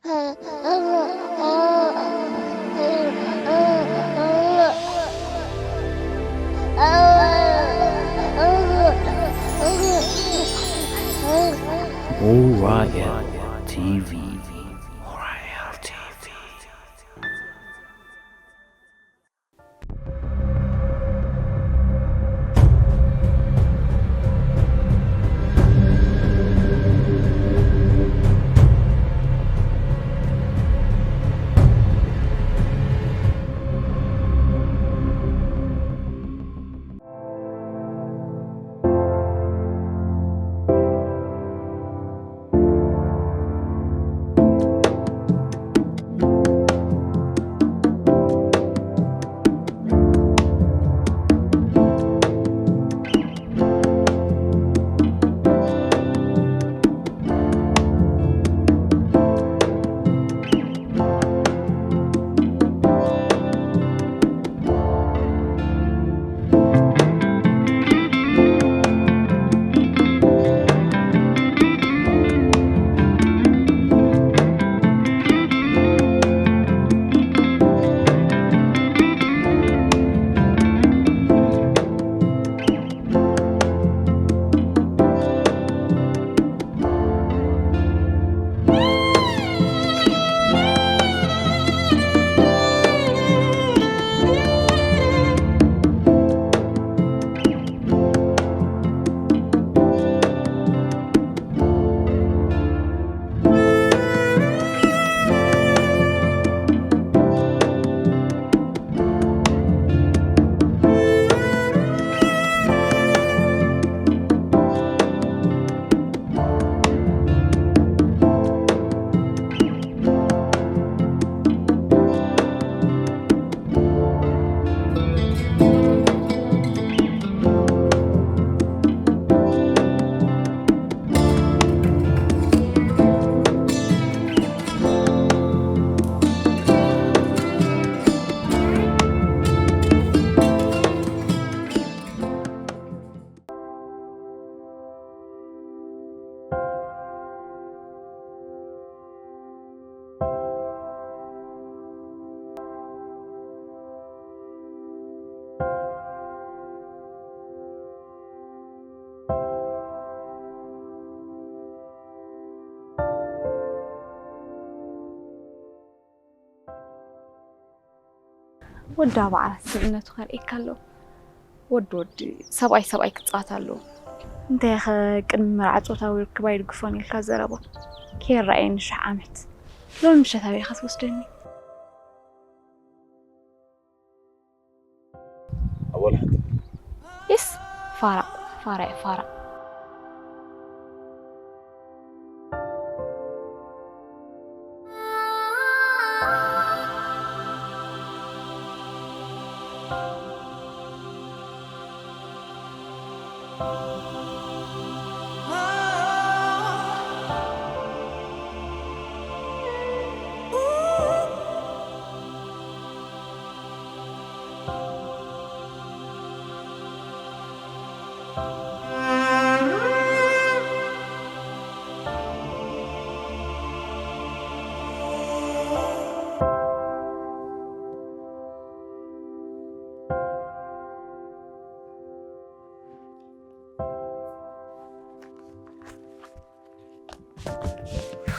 Orion T V. Orion T V. ወዳ በዓላት ስብእነቱ ከርእየካ ኣለዎ። ወዲ ወዲ ሰብኣይ ሰብኣይ ክጻወት ኣለዎ። እንተይኸ ቅድሚ መርዓ ጾታዊ ርክብ ኣይድግፎን ኢልካ ዘረባ ከይረኣየኒ ሽሕ ዓመት። ሎሚ ምሸት ኣበይ ኢኻ ትወስደኒ? ኣወል ሓንቲ ኢስ ፋራ ፋራ ፋራ።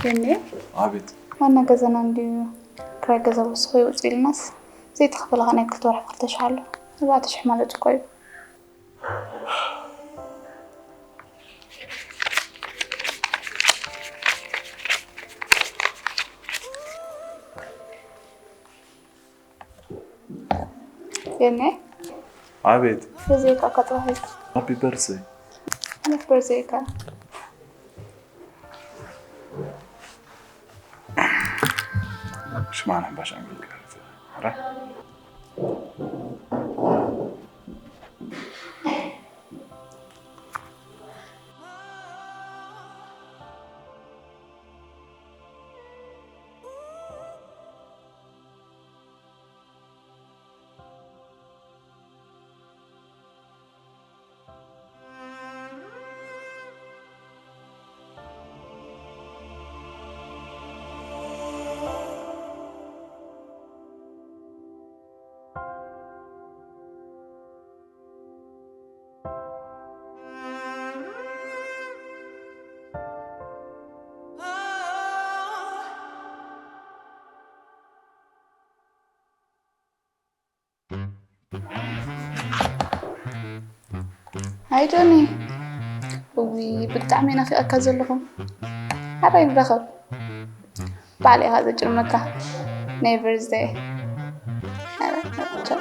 የኔ ኣቤት። ዋና ገዛና እንድዩ ክራይ ገዛ ወስኹ ይውፅእ ኢልናስ ዘይተኸፈለ ናይ ክልተ ወርሒ ክልተ ሽሕ ኣሎ። ኣርባዕተ ሽሕ ማለት እኮ እዩ። የኔ ኣቤት። በዚካ ከጥባህ። ሃፒ በርዝደይ። ሃፒ በርዝደይ ካ። ሽማን ሕምባሻ እንግልግል። ራ። ጆኒ፣ እዊ፣ ብጣዕሚ ናፊቐካ ዘለኹ። ሓራይ ንራኸብ። ባዕለ ኢኻ ዘጭርመካ። ናይ በርዝደይ። ሓራይ፣ ቻው።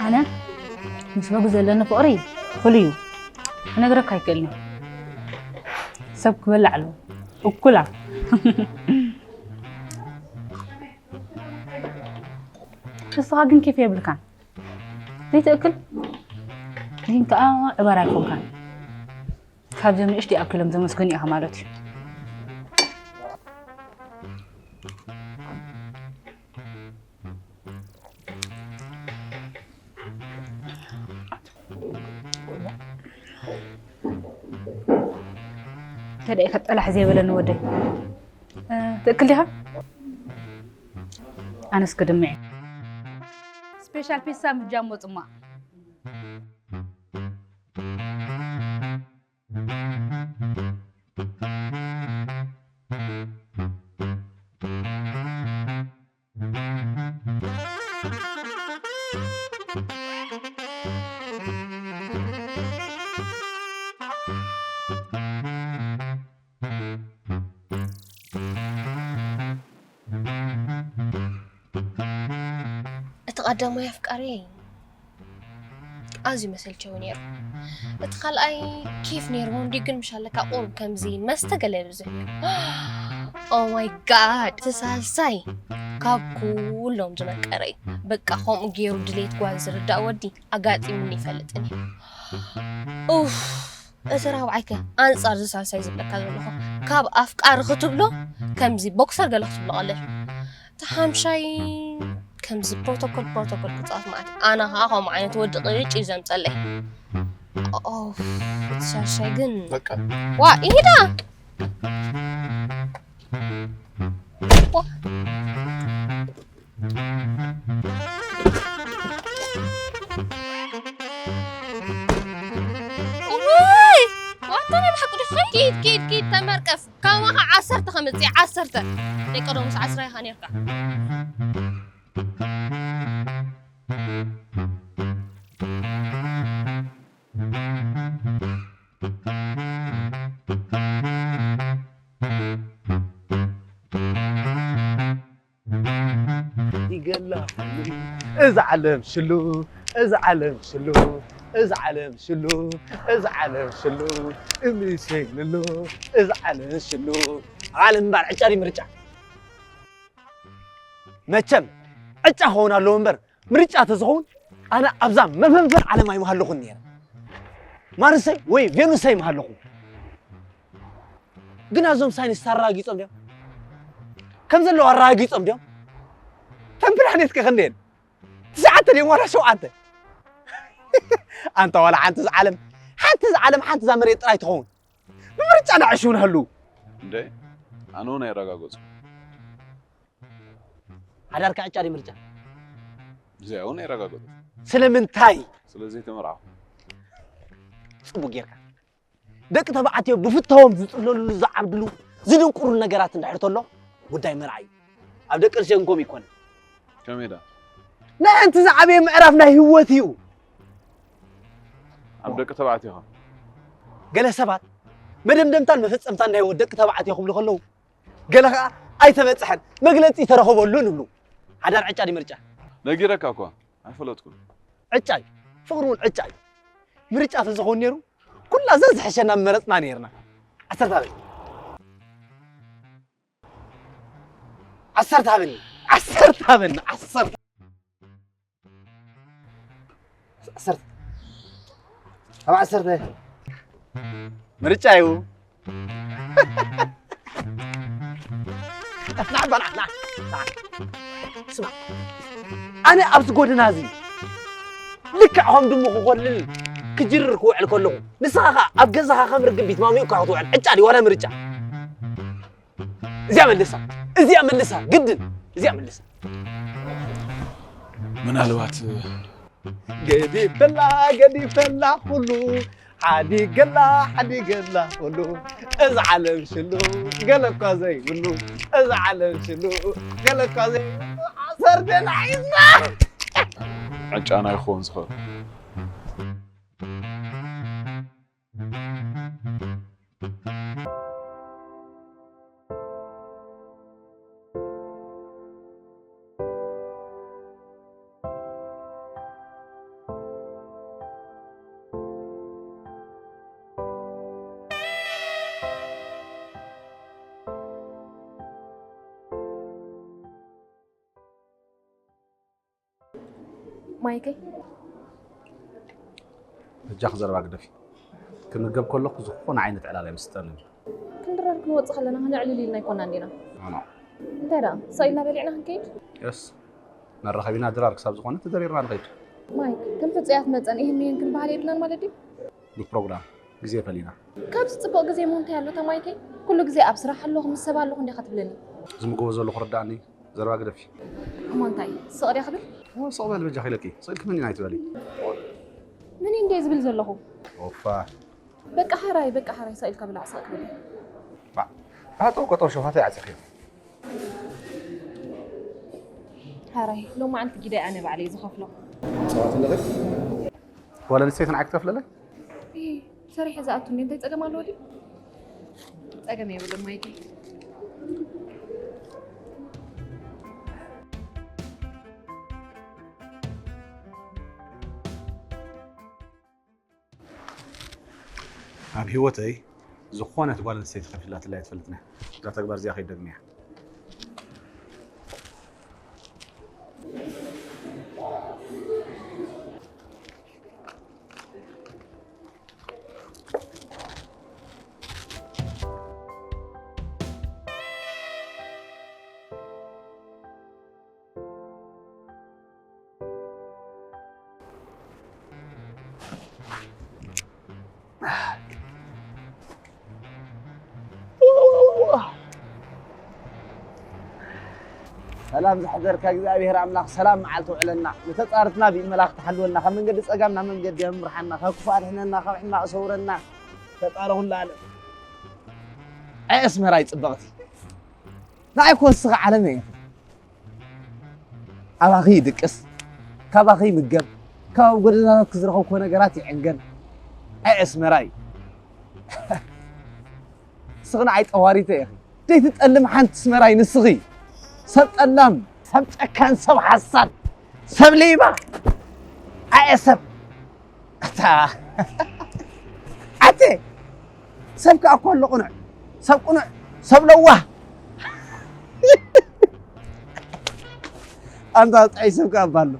ኣነ ምስ በጉ ዘለኒ ፍቕሪ ፍሉይ እዩ። ክነግረካ ኣይክእልን እየ። ሰብ ክበልዕ ኣለዎ። እኩላ። ንስኻ ግን ኬፍ የብልካን። ዘይትእክል ግን ከኣ ዕበር ኣይኮንካን። ካብዞም ንእሽተይ ኣኪሎም ዘመስግኑ ኢኻ ማለት እዩ። ተደይ ከጠላሕ ዘይበለኒ ወደይ ትእክል ዲኻ? ኣነስ ክድምዕ። ስፔሻል ፒሳ ምጃሞ ጽማ። እቲ ቀዳማይ ኣፍቃሪ ኣዝዩ መሰልቸዊ ነይሩ። እቲ ካልኣይ ኬፍ ነይርዎ እንዲ ግን ምሻለካ ቁሩብ ከምዚ መስተ ገለ ብዙሕ ነይሩ። Oh my God፣ እቲ ሳልሳይ ካብ ኩሎም ዝመቀረ እዩ። በቃ ከምኡ ገይሩ ድሌት ጓል ዝርዳእ ወዲ ኣጋጢሙኒ ይፈልጥን እዩ። ኡፍ፣ እቲ ራብዓይከ ኣንጻር እዚ ሳልሳይ ዝብለካ ዘለኹ ካብ ኣፍቃሪ ክትብሎ ከምዚ ቦክሰር ገለ ክትብሎ ቀለል። እቲ ሓምሻይ ከምዚ ፕሮቶኮል ፕሮቶኮል ክጻወት ማለት እዩ። ኣነ ኸዓ ከምኡ ዓይነት ወዲ ቅጭ እዩ ዘምጸለይ። ኦፍ፣ እቲ ሻሻይ ግን በቃ ዋ ኢዳ ዋ እውይ ዋታ ናይ ብሓቂ ዲኺ ኪድ ኪድ ኪድ ተመርቀፍ ካማኻ ዓሰርተ ከምፅእ ዓሰርተ ናይ ቀደሙስ ዓስራ ኢኻ ነርካ ይገላ እዛ ዓለም ሽሉ እዛ ዓለም ሽሉ እዛ ዓለም ሽሉ እዛ ዓለም ሽሉ እምሪሰይንሉ እዛ ዓለም ሽሉ ዓለም እምበር ዕጫ ድዩ ምርጫ መቸም ዕጫ ክኸውን ኣለዎ እምበር ምርጫ ተዝኸውን ኣነ ኣብዛ መፈንፈን ዓለም ኣይምሃለኹን ነይረ ማርሰይ ወይ ቬኑሰይ ምሃለኹ ግን ኣዞም ሳይንስ ኣረጋጊጾም ድዮም ከም ዘለዉ ኣረጋጊጾም ድዮም ተን ፕላኔት ከ ክንደየን ትሽዓተ ድዮም ዋላ ሸውዓተ ኣንታ ዋላ ሓንቲ ዝዓለም ሓንቲ ዝዓለም ሓንቲ እዛ መሬት ጥራይ ትኸውን ብምርጫ ንዕሽው ንህልው እንደ ኣነ እውን ኣይረጋገጹ ሓዳርካ ዕጫ ድዩ ምርጫ እዚኣ እውን ኣይረጋገጹ ስለምንታይ ስለዘይተመርዓኹ ጽቡቅ ጌርካ ደቂ ተባዕትዮ ብፍታዎም ዝጽለሉሉ ዝዓብድሉ ዝድንቁሩሉ ነገራት እንድሕር ተሎ ጉዳይ መርዓ እዩ ኣብ ደቂ ኣንስትዮ ግን ከምኡ ይኮነ ከመይ ዳ ናይ ኣንቲ ዝዓበየ ምዕራፍ ናይ ህይወት እዩ ኣብ ደቂ ተባዕትዮ ኸ ገለ ሰባት መደምደምታን መፈጸምታን ናይ ህይወት ደቂ ተባዕትዮ ክብሉ ከለዉ ገለ ከዓ ኣይተበጽሐን መግለጺ ተረኸበሉን ይብሉ ሓዳር ዕጫ ድዩ ምርጫ ነጊረካ እኳ ኣይፈለጥኩን ዕጫ እዩ ፍቕሪ እውን ዕጫ እዩ ምርጫ ተዝኸውን ነይሩ ኩላ ዘዝሕሸና ምመረፅና ነይርና ዓሰርተ ሃበኒ ዓሰርተ ሃበኒ ዓሰርተ ሃበኒ ዓሰርተ ዓሰርተ ኣብ ዓሰርተ ምርጫ እዩ ኣነ ኣብዚ ጎደና እዚ ልክዕ ከም ድሙ ክኮልል ክጅርር ክውዕል ከለኹ ንስኻ ኸ ኣብ ገዛኻ ከም ርግቢት ማሚቕካ ክትውዕል ዕጫ ድዩ ዋላ ምርጫ እዚኣ መልሳ እዚኣ መልሳ ግድን እዚኣ መልሳ ምናልባት ገዲፈላ ገዲፈላ ኩሉ ሓዲገላ ሓዲገላ ኩሉ፣ እዚ ዓለም ሽሉ ገለ እኳ ዘይብሉ፣ እዚ ዓለም ሽሉ ገለ እኳ ዘይብሉ፣ ዓሰርተ ሒዝና። ዕጫና ይኸውን ዝኽእል። ማይከይ፣ በጃኺ ዘረባ ግደፊ። ክምገብ ከለኹ ዝኾነ ዓይነት ዕላል ኣይምስጠንን። ክንድረር ክንወጽእ ከለና ክነዕልል ኢልና ኣይኮናን ዲና? ኣኖ። እንታይ ደኣ፣ ስቕ ኢልና በሊዕና ክንከይድ? የስ። መራኸቢና ድራር ክሳብ ዝኾነ ተደሪርና ንኸይድ። ማይክ፣ ከም ሕጹያት መጸን ይህን ይህን ክንበሃል የብልናን ማለት ድዩ? ብፕሮግራም ግዜ ፈሊና። ካብዚ ጽቡቕ ግዜ እሞ እንታይ ኣሎ ተማይከይ? ኩሉ ግዜ ኣብ ስራሕ ኣለኹ፣ ምስ ሰብ ኣለኹ እንዲኻ ትብለኒ። ዝምገቦ ዘለኹ ርድኣኒ፣ ዘረባ ግደፊ። እሞ እንታይ፣ ስቕ ድያ ክብል? እሞ ስቕ በሊ በጃኺ ኢለኪ፣ ስቕ ኢልኪ መን ኢና ኣይትበሊ። መን እንደ ዝብል ዘለኹ? ኦፋ። በቃ ሓራይ፣ በቃ ሓራይ፣ ስቕ ኢልካ ብላዕ፣ ስቕ ክብል። ባዕ፣ ባጠው ቀጠው ሸፋታ ይዓጽኽዮ። ሓራይ፣ ሎማዓንቲ ጊዳይ ኣነ ባዕለይ ዝኸፍሎ። ጸዋት ኣለኺ? ጓል ኣንስተይቲ ንዓይ ክትከፍለለይ? እይ፣ ሰሪሐ ዝኣቱ እንዴ፣ እንታይ ጸገም ኣለዎ ድዩ? ጸገም የብሉን ማይከይ። ኣብ ህይወተይ ዝኾነት ጓል ኣንስተይቲ ከፊላትለይ ኣይትፈልጥን እያ። እዛ ተግባር እዚኣ ከይደግምያ። ሰላም ዝሕደርካ እግዚኣብሔር ኣምላኽ ሰላም መዓልቲ ውዕለና። ንተጻርትና ብኢድ መላእኽቲ ሓልወና። ካብ መንገዲ ጸጋም ናብ መንገዲ የምርሓና። ካብ ክፉእ ኣድሕነና፣ ካብ ሕማቕ ሰውረና። ፈጣሪ ኩሉ ዓለም። ኣይ ኣስመራይ ጽብቕቲ። ንዓይ እኮ ንስኺ ዓለመይ ኢኺ። ኣባኺ ይድቅስ፣ ካባኺ ይምገብ፣ ካብ ኣብ ጎደናታት ክዝረኸብኮ ነገራት ይዕንገል። ኣይ ኣስመራይ። ንስኺ ንዓይ ጠዋሪተ ኢኺ። ዘይትጠልም ሓንቲ ኣስመራይ ንስኺ። ሰብ ጠላም፣ ሰብ ጨካን፣ ሰብ ሓሳድ፣ ሰብ ሌባ። ኣየ ሰብ። ኣታ። ኣቴ። ሰብ ከኣ እኮ ኣሎ ቅኑዕ። ሰብ ቅኑዕ፣ ሰብ ለዋህ። ኣንታ ጥዑይ ሰብ ከኣ እባ ኣሎ።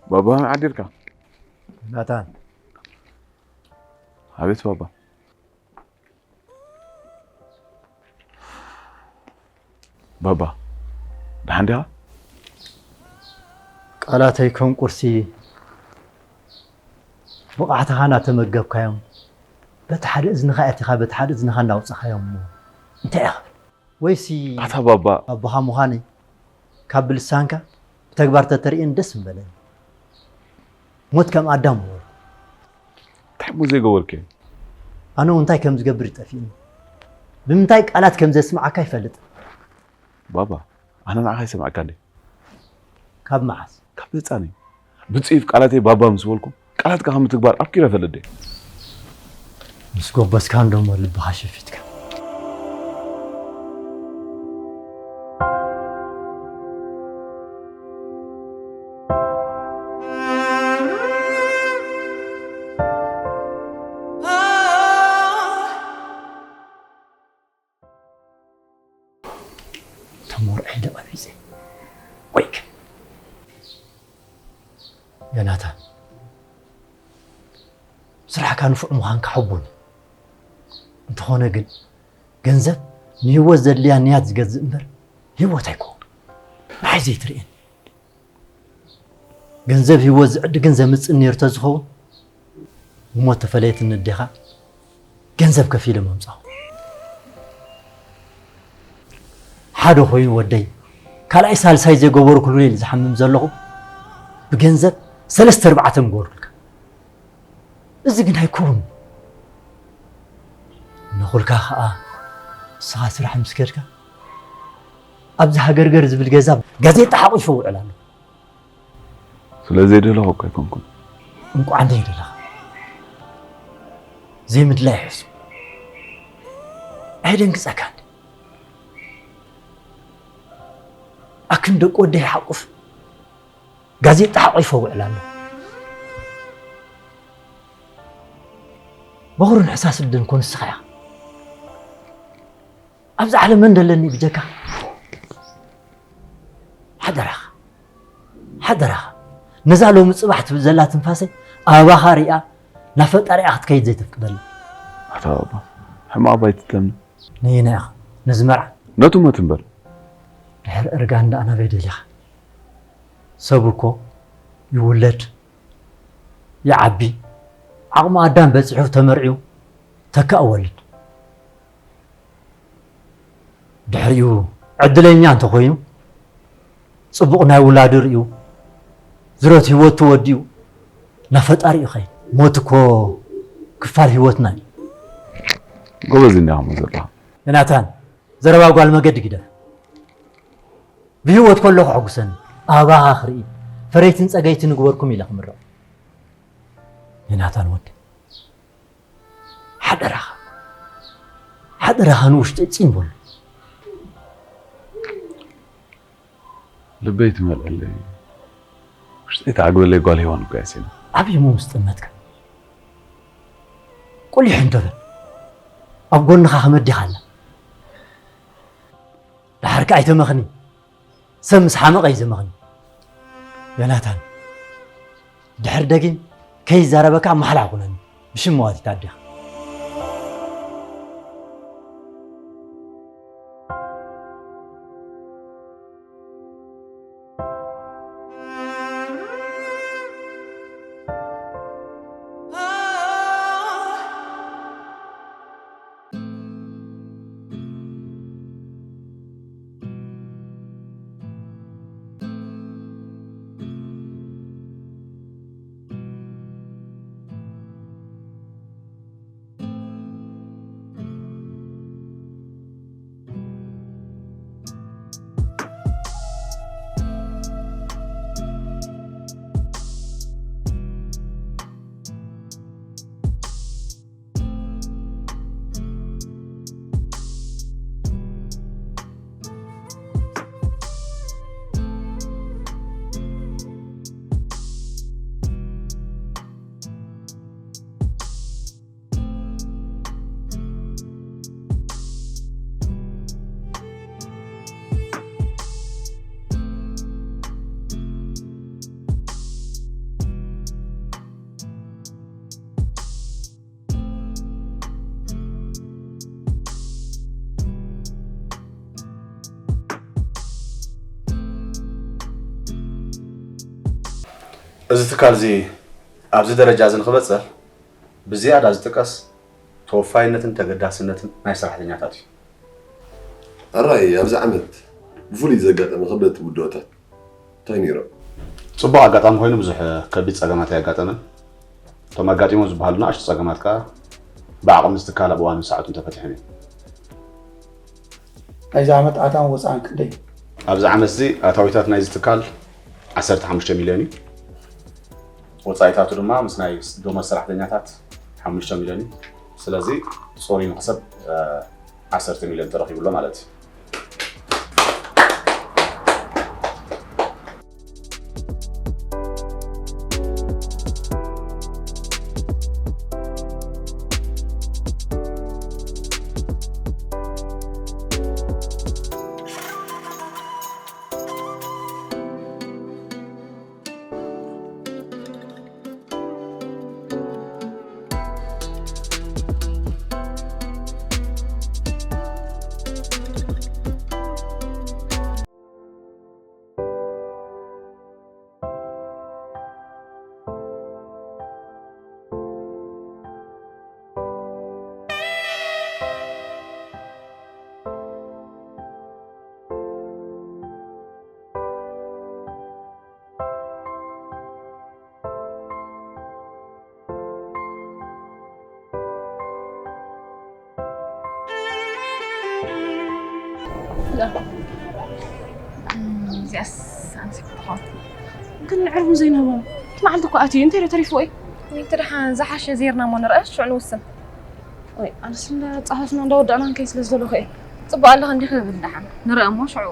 ባባ፣ ዓዲርካ? ናታን። ኣቤት ባባ። ባባ፣ ደሓን ዲኻ? ቃላተይ ከም ቁርሲ ብቕዓትኻ እናተመገብካዮም፣ በቲ ሓደ እዝንኻ ኣእቲኻ በቲ ሓደ እዝንኻ እናውጻኻዮም እሞ እንታይ ኢኻ ክብል? ወይሲ ኣታ ባባ። ኣቦኻ ምዃነይ ካብ ብልሳንካ ብተግባር ተተርእየኒ ደስ ምበለኒ። ሞት ከም ኣዳም ምበልኩ። እንታይ እሞ ዘይገበርኩ? ኣነ እውን እንታይ ከም ዝገብር ይጠፍእኒ። ብምንታይ ቃላት ከም ዘስምዓካ ይፈልጥ። ባባ፣ ኣነ ንዓኻ ይሰምዓካ እንዴ? ካብ መዓስ? ካብ ህጻነይ። ብጽዩፍ ቃላተይ ባባ ምስ በልኩ፣ ቃላትካ ከም ምትግባር ኣብኪረ እፈልጥ ድየ? ምስ ጎበዝካ እንዶ እሞ ልብኻ ሸፊትካ። ተሞርዐ ኢለ ቀቢጸ። ቆይ ግን፣ ዮናታን፣ ስራሕካ ንፉዕ ምዃንካ ሕቡን። እንተኾነ ግን፣ ገንዘብ ንህይወት ዘድልያ ንያት ዝገዝእ እምበር፣ ህይወት ኣይኮን። ንዓይ ዘይትርእየኒ። ገንዘብ ህይወት ዝዕድግን ዘምጽእን ነይሩ ተዝኸውን፣ ብሞት ተፈለየትኒ ኣዴኻ፣ ገንዘብ ከፊለ ምምጻኹ። ሓደ ኮይኑ ወደይ፣ ካልኣይ ሳልሳይ ዘይገበርኩሉ ኢለ ዝሓምም ዘለኹ፣ ብገንዘብ ሰለስተ ኣርባዕተ ምገበርኩልካ። እዚ ግን ኣይከውን። ነኹልካ ኸኣ፣ ንስኻ ስራሕ ምስ ከድካ፣ ኣብዚ ሃገርገር ዝብል ገዛ ጋዜጣ ሓቂፉ ውዕል ኣሎ። ስለ ዘይደለኹ እኮ ኣይኮንኩን። እንቋዕ እንደ ይደለኻ። ዘይምድላይ ይሕሱ። ኣየደንግጸካ እንደ። ኣክን ደቂ ወደይ ሓቁፍ ጋዜጣ ሓቂፎ ውዕል ኣሎ። በኹርን ሕሳስ ልደን ኮን ንስኻ ኢኻ። ኣብዚ ዓለም መን ደለኒ ብጀካ? ሓደራኻ፣ ሓደራኻ፣ ነዛ ሎሚ ጽባሕ ትብል ዘላ ትንፋሰይ ኣባኻ ሪኣ ናብ ፈጣሪኣ ክትከይድ ዘይተፍቅደላ። ኣታ ባባ፣ ሕማቕ ኣባ ኣይትትለምኒ። ነየናይ ኢኻ? ነዚ መርዓ? ነቱ ሞት እምበር። ድሕሪ እርጋን ደኣ ናበይ ደሊኻ? ሰብ እኮ ይውለድ፣ ይዓቢ፣ ዓቕሚ ኣዳም በጺሑ ተመርዕዩ ተካእ ወልድ። ድሕሪኡ ዕድለኛ እንተኾይኑ፣ ጽቡቕ ናይ ውላዱ ርእዩ፣ ዝረት ህይወቱ ወዲኡ፣ ናብ ፈጣሪኡ ይኸይድ። ሞት እኮ ክፋል ህይወትና እዩ። ጎበዝ እንዲኻ እሞ ዘለኻ። ዮናታን፣ ዘረባ ጓል መገዲ ግደፍ። ብህይወት ከለኹ ሕጉሰኒ፣ ኣባኻ ክርኢ፣ ፈረይትን ጸገይትን ንግበርኩም ኢለ ክምርቕ። ዮናታን ወዲ፣ ሓደራኻ፣ ሓደራኻ ንውሽጠይ ጺን በሎ። ልበይ ትመልአለይ፣ ውሽጠይ ትዓግበለይ ጓል ሄዋን እኮ እያ ሲና። ዓብዪ እሞ ምስ ጠመትካ፣ ቁሊሕ እንዶ በል። ኣብ ጎንኻ ከመዲኻ ኣላ። ደሓር ከኣ ኣይተመኽኒ። ሰብ ምስ ሓመቐ እዩ ዘመኽኒ። ዮናታን፣ ድሕሪ ደጊም ከይዛረበካ ማሕላ ኩነኒ። ብሽም መዋቲት ኣዴኻ። እዚ ትካል እዚ ኣብዚ ደረጃ እዚ ንኽበጽሕ ብዝያዳ ዝጥቀስ ተወፋይነትን ተገዳስነትን ናይ ሰራሕተኛታት እዩ። ሕራይ ኣብዚ ዓመት ብፍሉይ ዘጋጠመ ከበድቲ ውድኦታት እንታይ ነይሮም? ጽቡቕ ኣጋጣሚ ኮይኑ ብዙሕ ከቢድ ጸገማት ኣየጋጠመን። እቶም ኣጋጢሞም ዝበሃሉ ንኣሽቱ ጸገማት ከኣ ብዓቕሚ እዚ ትካል ኣብ እዋንን ሰዓቱን ተፈቲሖም እዮም። ናይዚ ዓመት ኣታውን ወፃእን ክንደይ እዩ? ኣብዚ ዓመት እዚ ኣታዊታት ናይዚ ትካል ዓሰርተ ሓሙሽተ ሚልዮን እዩ። ወፃኢታቱ ድማ ምስ ናይ ደሞዝ ሰራሕተኛታት ሓሙሽተ ሚልዮን እዩ። ስለዚ ፅሩይ መኽሰብ ዓሰርተ ሚልዮን ተረኺቡ ኣሎ ማለት እዩ። እዚኣስ ኣንሲብ ትኾን ግን ንዕርቡ ዘይንህቦም እቲ መዓልቲ እኮ ኣትዩ እንታይ ዶ ተሪፍዎ እዩ? እቲ ደሓን ዝሓሸ ዜርና እሞ ንርአ ሽዑ ንውስን። ወይ ኣነስ እንዳጻፈፍና እንዳወዳእና ንከይ ስለ ዝደለኹ እየ። ጽቡቕ ኣለኺ እንዲኺ ክብል ደሓን ንርአ እሞ ሽዑ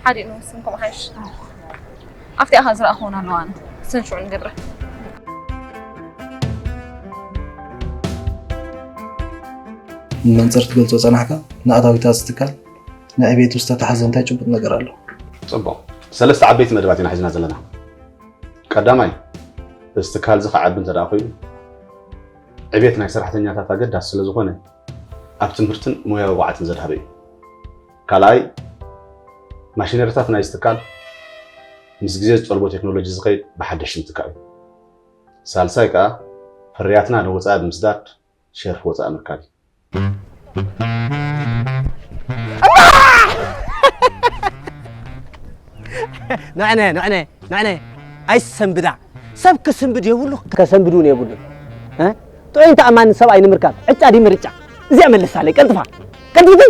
ሓዲኡ ንውስን ከምኡ ሓይሽ። ኣብቲ ኣኻ ዝረኣኽወን ኣለዋ ኣነ እሰን ሽዑ ንገብረ። ንመንፅር ትገልፆ ፀናሕካ ንኣታዊታት እዚ ትካል ንዕቤቱ ዝተታሓዘ እንታይ ጭቡጥ ነገር ኣሎ? ፅቡቕ። ሰለስተ ዓበይቲ መደባት ኢና ሒዝና ዘለና። ቀዳማይ፣ እዚ ትካል እዚ ክዓቢ እንተ ደኣ ኮይኑ፣ ዕቤት ናይ ሰራሕተኛታት ኣገዳሲ ስለ ዝኾነ፣ ኣብ ትምህርትን ሞያዊ ብቕዓትን ዘድሃበ እዩ። ካልኣይ፣ ማሽነሪታት ናይዚ ትካል ምስ ግዜ ዝጠልቦ ቴክኖሎጂ ዝኸይድ ብሓደሽ ምትካእ እዩ። ሳልሳይ ከኣ፣ ፍርያትና ንወጻኢ ብምስዳድ ሸርፊ ወጻኢ ምርካብ እዩ። ንዕነ ንዕነ ንዕነ ኣይሰንብዳ ሰብ ክስንብድ የብሉ ከሰንብድ እውን የብሉ ጥዑይን ተኣማንን ሰብኣይ ንምርካብ ዕጫ ድዩ ምርጫ እዚኣ መልሳለይ ቀልጥፋ ቀልጥፍቲ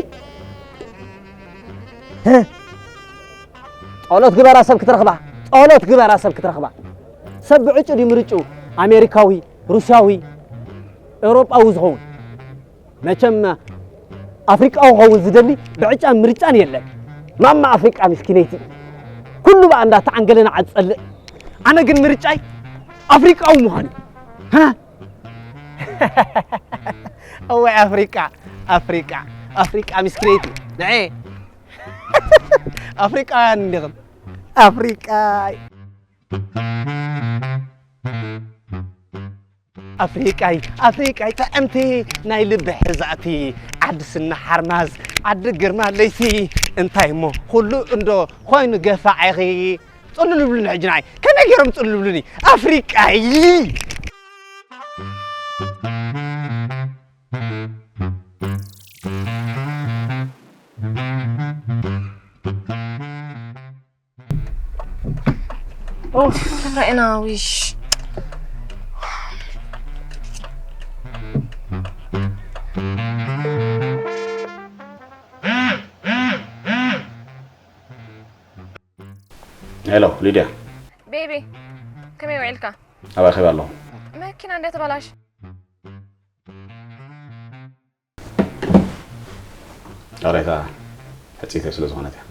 ጸሎት ግበራ ሰብ ክትረኽባ ጸሎት ግበራ ሰብ ክትረኽባ ሰብ ብዕጩ ድዩ ምርጭኡ ኣሜሪካዊ ሩስያዊ ኤውሮጳዊ ዝኸውን መቸም ኣፍሪቃዊ ክኸውን ዝደሊ ብዕጫን ምርጫን የለን። ማማ ኣፍሪቃ ምስኪነይቲ ኩሉ ብኣ እንዳተዓንገለ ንዓ ዝጸልእ ኣነ ግን ምርጫይ ኣፍሪቃዊ ምዃን እዩ። እዋይ ኣፍሪቃ ኣፍሪቃ ኣፍሪቃ ምስኪነይቲ ንዐ ኣፍሪቃውያን እንዲኹም ኣፍሪቃ ኣፍሪቃይ ኣፍሪቃይ ጥዕምቲ ናይ ልቢ ሕዛእቲ ዓዲ ስና ሓርማዝ ዓዲ ግርማ ለይቲ እንታይ እሞ ኩሉ እንዶ ኮይኑ ገፋዕ ኢኺ ጽሉል ብሉኒ ሕጂ ንዓይ ከመይ ገይሮም ጽሉል ብሉኒ ኣፍሪቃይ ኡፍ፣ ርኢና ዊሽ። ሄሎ ሊድያ። ቤቢ፣ ከመይ ውዒልካ? ኣባይ ኸይባ ኣለኹ። መኪና እንደ ተበላሽ። ዳሬታ ሕጽይተይ ስለ ዝኾነት እያ።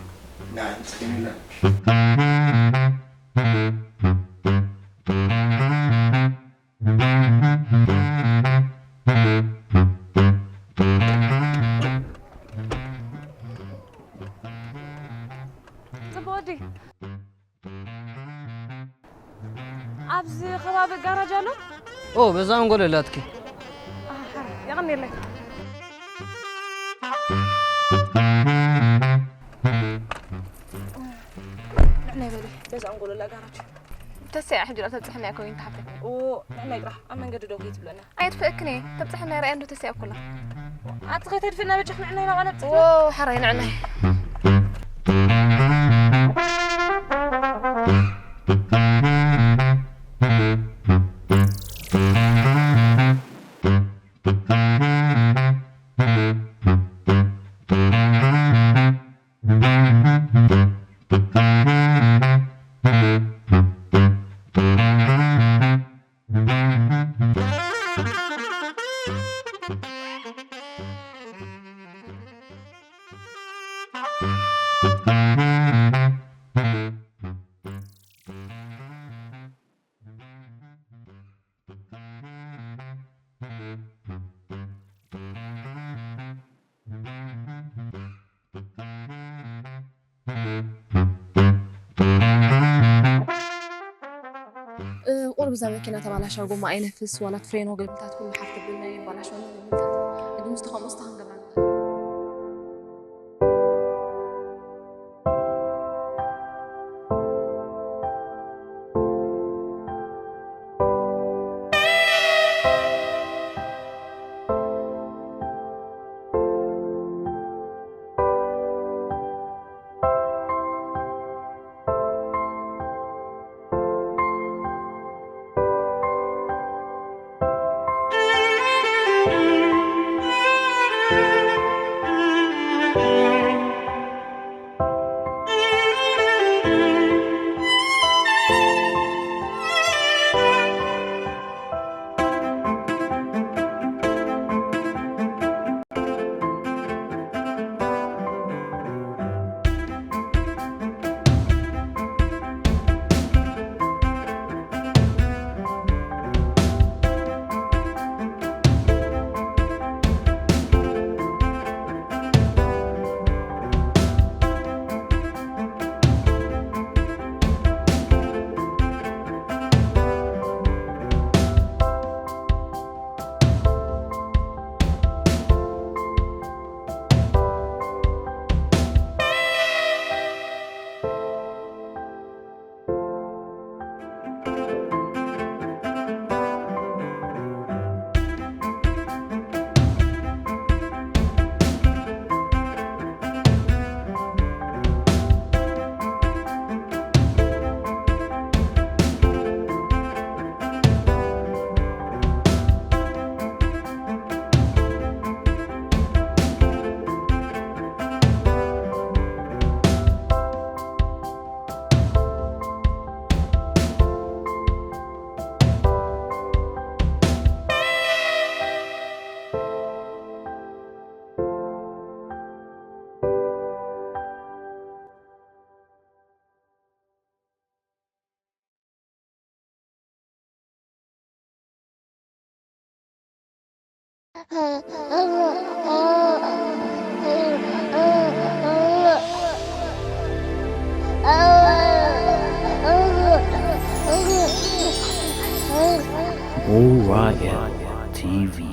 ጽቡቕ ወዲ። ኣብዚ ከባቢ ጋራጅ ኣሎ? ኦ፣ በዛ ኣንጎሎ ኣላትኪ። የቐኔለይ። ንዕናይ በሊ፣ በዛ ኣንጎሎ ኣላ ጋራጅ። ተስያ ሕጂ ዶ ተብጽሕና እያ ኮይን ተሓተት። ኦ ንዕናይ ጥራሕ ኣብ መንገዲ ደው ከይትብለና። ኣይትፍእክን እየ። ተብጽሕና ርኣያ እንዶ ተስያ እኩላ። ኣቲ ከይተድፍእና በጃኽ ንዕናይ ናባና ብጽሕ። ዎ ሓራይ ንዕናይ። ቁሩብ እዛ መኪና ተባላሻ፣ ጎማ ኣይነፍስ ዋላ ፍሬኖ ገልብታት ኩሉ ሓፍ ተብልና ይባላሻ። ገልብታት ግን ምስቲ ከምኡ ስታ ክንገብራ ንኽእል። O Y L T V.